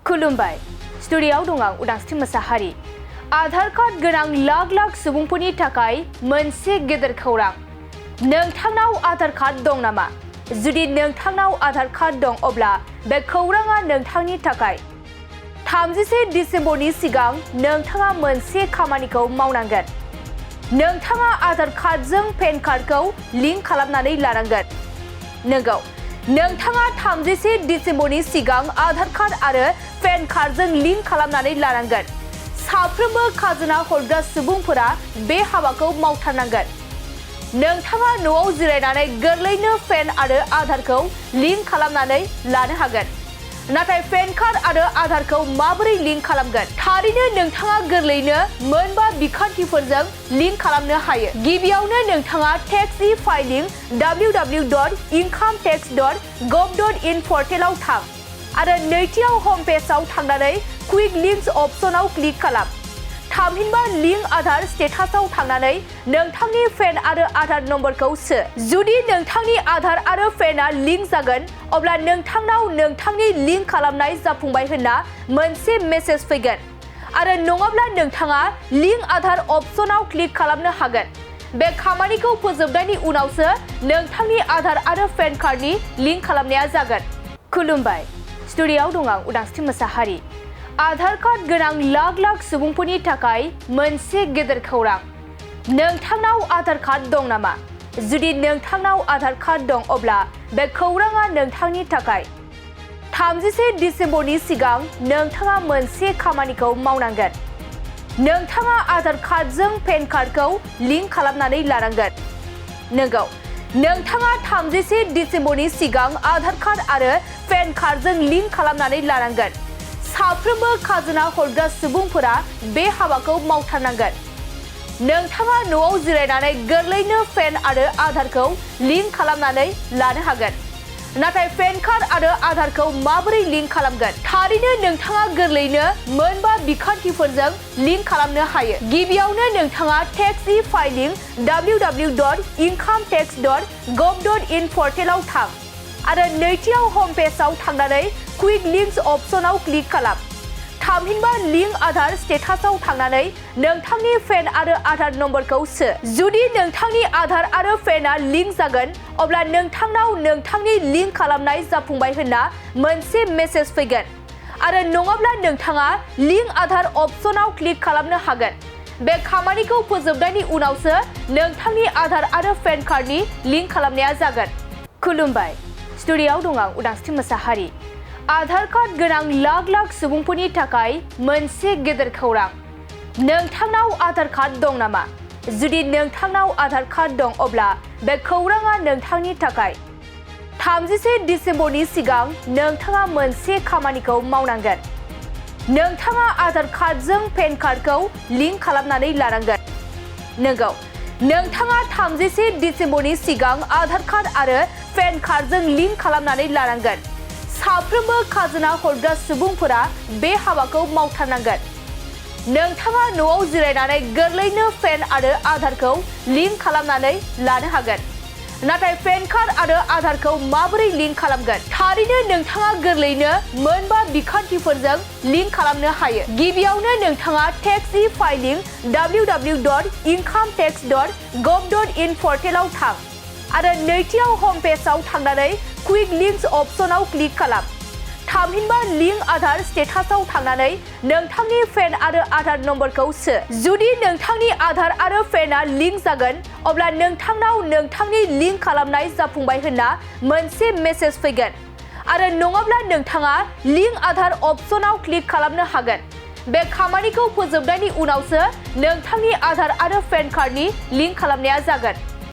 खुलुमबाय स्टुडिय'आव दं आं उदांस्रि मोसाहारि। आधार कार्ड गोनां लाख लाख सुबुंफोरनि थाखाय मोनसे गेदेर खौरां। नोंथांनाव आधार कार्ड दं नामा? जुदि नोंथांनाव आधार कार्ड दं अब्ला बे खौराङा नोंथांनि थाखाय। 31 डिसेम्बरनि सिगां नोंथाङा मोनसे खामानिखौ मावनांगोन। नोंथाङा आधार कार्डजों पेन कार्डखौ लिंक खालामनानै लानांगोन। नंगौ, नोंथाङा 31 डिसेम्बरनि सिगां आधार कार्ड आरो पेन कार्डजों लिंक खालामनानै लानांगोन। साफ्रोमबो खाजोना हरग्रा सुबुंफोरा बे हाबाखौ मावथारनांगोन। नोंथाङा न'आव जिरायनानै गोरलैनो पेन आरो आधारखौ लिंक खालामनानै लानो हागोन। नाथाय पेन कार्ड आरो आधारखौ माबोरै लिंक खालामगोन? थारैनो नोंथाङा गोरलैनो मोनबा बिखान्थिफोरजों लिंक खालामनो हायो। गिबियावनो नोंथाङा टेक्स इ-फाइलिं www.incometax.gov.in पर्टेलाव थां आरो नैथियाव हम पेजआव थांनानै क्विक लिंक्स अप्शनाव क्लिक खालाम। थामहिनबा लिंक आधार स्टेटासआव थांनानै नोंथांनि पेन आरो आधार नम्बरखौ सो। जुदि नोंथांनि आधार आरो पेनआ लिंक जागोन अब्ला नोंथांनाव नोंथांनि लिंक खालामनाय जाफुंबाय होनना मोनसे मेसेज फैगोन आरो नङाब्ला नोंथाङा लिंक आधार अप्शनाव क्लिक खालामनो हागोन। बे खामानिखौ फोजोबनायनि उनावसो नोंथांनि आधार आरो पेन कार्डनि लिंक खालामनाया जागोन। खुलुमबाय स्टुडिय'आव दं आं उदांस्रि मोसाहारि। आधार कार्ड गोनां लाख लाख सुबुंफोरनि थाखाय मोनसे गेदेर खौरां। नोंथांनाव आधार कार्ड दं नामा? जुदि नोंथांनाव आधार कार्ड दं अब्ला बे खौराङा नोंथांनि थाखाय। 31 डिसेम्बरनि सिगां नोंथाङा मोनसे खामानिखौ मावनांगोन। नोंथाङा आधार कार्डजों पेन कार्डखौ लिंक खालामनानै लानांगोन। नंगौ, नोंथाङा 31 डिसेम्बरनि सिगां आधार कार्ड आरो पेन कार्डजों लिंक खालामनानै लानांगोन। साफ्रोमबो खाजोना हरग्रा सुबुंफोरा बे हाबाखौ मावथारनांगोन। नोंथाङा न'आव जिरायनानै गोरलैनो पेन आरो आधारखौ लिंक खालामनानै लानो हागोन। नाथाय पेन कार्ड आरो आधारखौ माबोरै लिंक खालामगोन? थारैनो नोंथाङा गोरलैनो मोनबा बिखान्थिफोरजों लिंक खालामनो हायो। गिबियावनो नोंथाङा टेक्स इ-फाइलिं www.incometax.gov.in पर्टेलाव थां आरो नैथियाव हम पेजआव थांनानै क्विक लिंक्स अप्शनाव क्लिक खालाम। थामहिनबा लिंक आधार स्टेटासआव थांनानै नोंथांनि पेन आरो आधार नम्बरखौ सो। जुदि नोंथांनि आधार आरो पेनआ लिंक जागोन अब्ला नोंथांनाव नोंथांनि लिंक खालामनाय जाफुंबाय होनना मोनसे मेसेज फैगोन आरो नङाब्ला नोंथाङा लिंक आधार अप्शनाव क्लिक खालामनो हागोन। बे खामानिखौ फोजोबनायनि उनावसो नोंथांनि आधार आरो पेन कार्डनि लिंक खालामनाया जागोन। खुलुमबाय स्टुडिय'आव दं आं उदांस्रि मोसाहारि। आधार कार्ड गोनां लाख लाख सुबुंफोरनि थाखाय मोनसे गेदेर खौरां। नोंथांनाव आधार कार्ड दं नामा? जुदि नोंथांनाव आधार कार्ड दं अब्ला बे खौराङा नोंथांनि थाखाय। 31 डिसेम्बरनि सिगां नोंथाङा मोनसे खामानिखौ मावनांगोन। नोंथाङा आधार कार्डजों पेन कार्डखौ लिंक खालामनानै लानांगोन। नंगौ, नोंथाङा 31 डिसेम्बरनि सिगां आधार कार्ड आरो पेन कार्डजों लिंक खालामनानै लानांगोन। साफ्रोमबो खाजोना हरग्रा सुबुंफोरा बे हाबाखौ मावथारनांगोन। नोंथाङा न'आव जिरायनानै गोरलैनो पेन आरो आधारखौ लिंक खालामनानै लानो हागोन। नाथाय पेन कार्ड आरो आधारखौ माबोरै लिंक खालामगोन? थारैनो नोंथाङा गोरलैनो मोनबा बिखान्थिफोरजों लिंक खालामनो हायो। गिबियावनो नोंथाङा टेक्स इ-फाइलिं www.incometax.gov.in पर्टेलाव थां आरो नैथियाव हम पेजआव थांनानै क्विक लिंक्स अप्शनाव क्लिक खालाम। थामहिनबा लिंक आधार स्टेटासआव थांनानै नोंथांनि पेन आरो आधार नम्बरखौ सो। जुदि नोंथांनि आधार आरो पेनआ लिंक जागोन अब्ला नोंथांनाव नोंथांनि लिंक खालामनाय जाफुंबाय होनना मोनसे मेसेज फैगोन आरो नङाब्ला नोंथाङा लिंक आधार अप्शनाव क्लिक खालामनो हागोन। बे खामानिखौ फोजोबनायनि उनावसो नोंथांनि आधार आरो पेन कार्डनि लिंक खालामनाया जागोन।